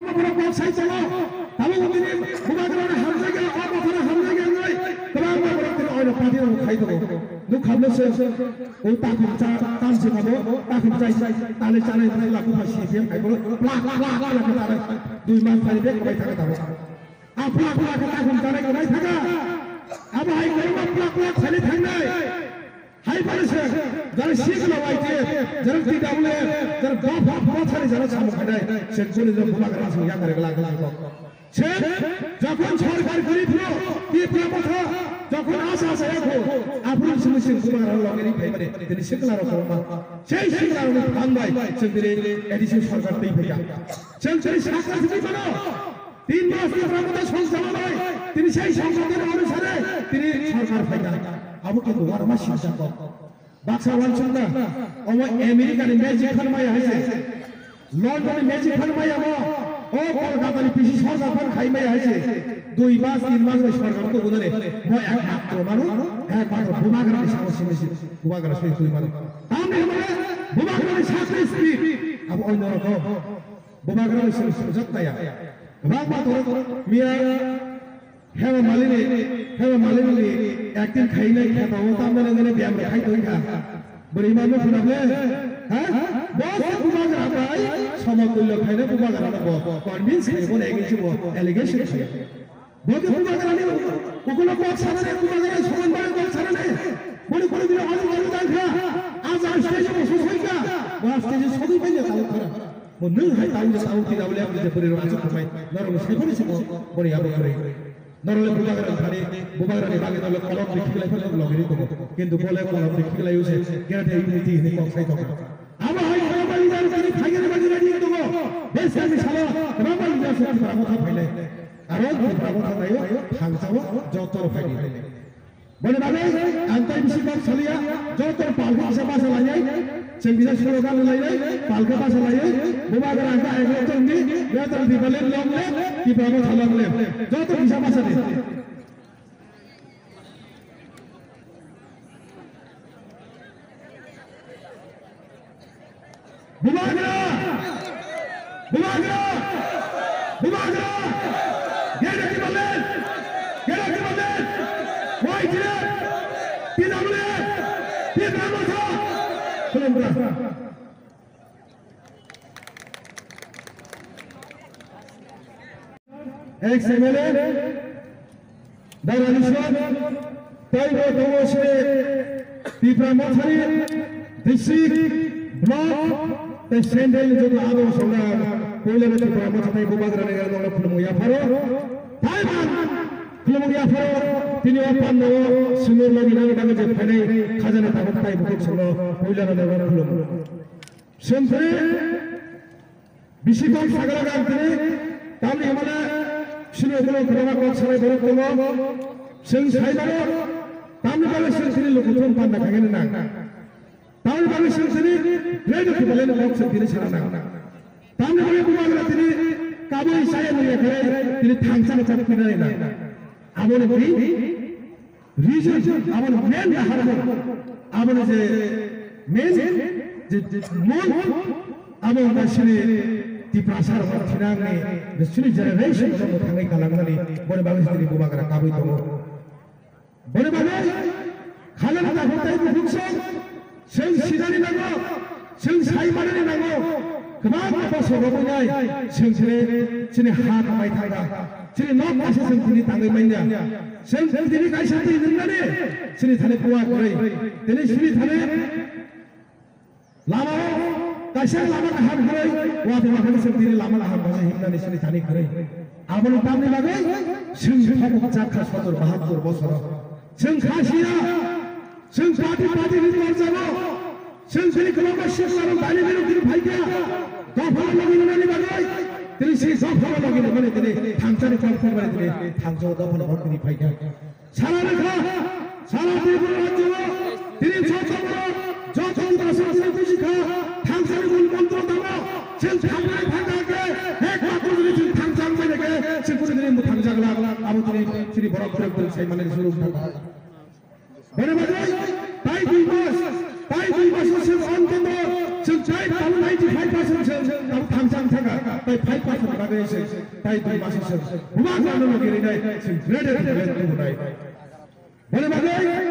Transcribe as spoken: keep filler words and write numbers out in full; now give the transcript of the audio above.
Borok kok sai tongo. Tabuk tini bubagrani hamjakya, o bokhorok hamjakya wngwi kwbangma borok tini oino party rok khai tongo. Nukha bwswk o takhum cha tamswk abo, takhum chai tanwi chanai bwsla bupha C P M khai borok plak plak plak khe tanai dui mas thani bek kwbai thangwi tongo. A plak plak khe takhum chanai kwbai thangkha. Abo hai kwbangma plak plak thani thangnai. Hai phano se, jara sikla Y T F, jara T W F, jara dopha mothani jara samung khainai, se kuni jora bubagra se yakari glak glak kok. Se, jokhon sorkar gori phro, Tipra motha, jokhon asa asa yakho, aphuru simi sing bubagra logeri phaimani, tini sikla rok koma. Sei sikla rok phan bai, se tini A D C sorkar tei phaikha. Se tini sakha simi mano. Tin mas Tipra Motha songchalo bai, tini sei songchalo onusare tini sorkar phaikha. Abo kintu warma sinchakok. Baksa wansukna, omo America ni magic phan maya hai se. London ni magic phan maya mo. O Kolkata ni P C sorkar phan khai maya hai se. Dui mas, tin mas bai sorkar to gunane. Mo ekmatro mano, ekmatro bubagra ni samo simi si. Bubagra soi dui mano. Tamni hwnmale bubagra ni sakni speed. Abo onno rokom. Bubagra bai sini sujak taya. Bangma to miya Hema Malini, Hema Malini ni acting khainai khe to tamna nang nang biyam rok khai tong kha. Bwrwi ma no khuna ble. Ha? Bo se bubagra bai somo tullo khaina bubagra no bo convince khai bo nai ngi bo allegation khai. Bo khe bubagrani ukulo kok sanani, bubagrani soman bai kok sanani. Boni kono bini olu olu dangkha. Aja stage bo sosoi kha. Bo stage sogwi bai ya tau khara. Bo nung hai tau ya tau ti daule ang je bori ro achu khumai. Norok sai boni simo boni abo kore. Norok le bubagrani thani, bubagrani bagi norok kolom dikhi lai phano logiri tongo. Kintu bole kolom dikhi lai use. Gera te unity ni kok sai tongo. Abo hai kwbangma leader tini phainani bagwi ready wng tongo. Bwskangni salo kwbangma leader se Tipra Motha phainai. Aro Tipra Motha naio thangjao joto phaidi. Boni bagwi ang tai bisi kok saliya, joto palkhe kisa basa lainai, chwng kisa slogan lainai, palkhe basa laiwi, bubagra ang ta eklo tongdi, Greater Tipraland long live, Tipra Motha long live. Joto kisa basa di. Bubagra! Bubagra! Bubagra! Gera Tipraland! Gera Tipraland! Y T F! T W F! Tipra Motha! Khulumkha. Ex M L A, Dara Nishwar, tei bo tongo se Tipra Mothani district, block, tei central ni joto abo songna poila no Tipra Motha tei bubagra ni nang no khulumung yapharo. Taiban khulumung yapharo, tini o panda o swngur logi nang bagwi je phainai khajani tabuk tai bukhuk songno poila no nang no khulumung. Sengkhe Bisi kok sagala gam tini, tamni hwnmale sini ukulok kwbangma kok sanai borok tongo. Chwng sai mano, tamni bagwi chwng tini lukuthum panda khainani nang. Tamni bagwi chwng tini Greater Tipraland kok chwng tini sana nang. Tamni bagwi bubagra tini kabui chaya nungya khe tini thangchani kok pinani nang. Aboni bagwi Reason, aboni main kaharmung, aboni je main, je, je mul, abo wngkha chini Tiprasa rok thinangni, je chini generation rok thangwi kalangnani, boni bagwi chini bubagra kabui tongo. Boni bagwi khalani dakhuk tei bukhuk song, Chwng sinani nango, chwng sai manani nango, kwbangma bosor romwi nai, chwng chini, chini ha kwmai thangkha, chini nok kaisa chwng tini tangwi manya. Chwng tini kaisa twi nwngnani, chini thani kuwa kwrwi, tini chini thani lama o kaisa lama kaham kwrwi, watwi wathani chwng tini lama kaham kaisa himnani chini thani kwrwi. Aboni tamni bagwi chwng thopok chakha sotor bahattor bosoro. Chwng kha siya, chwng party party ni torjabo. Chwng tini kwbangma sikla rok daini bini tini phaikha. Dophano logi rwnani bagwi tini si dophano logi rwnani tini thangsani kok phunmani tini thangsao dophano kok tini phaikha. Sara rwkha, sara Tripura rajyo o tini joto borok, joto Tiprasa tini buji kha, thangsani mul montro tamo, chwng thangnai thangkha khe, ek matro tini chwng thangsa wngmani khe, chwng kunu tini mwthangjakla, abo tini chini borok borok tini sai manani swrwng thangkha. Boni bagwi tai dui mas, Tai dui maso seng on tongbo, seng tai tabu ninety five percent seng tabu thangjak thangkha, tai five percent bagwi seng tai dui maso seng bubagrano logi rinai seng greater development tubunai. Boni bagwi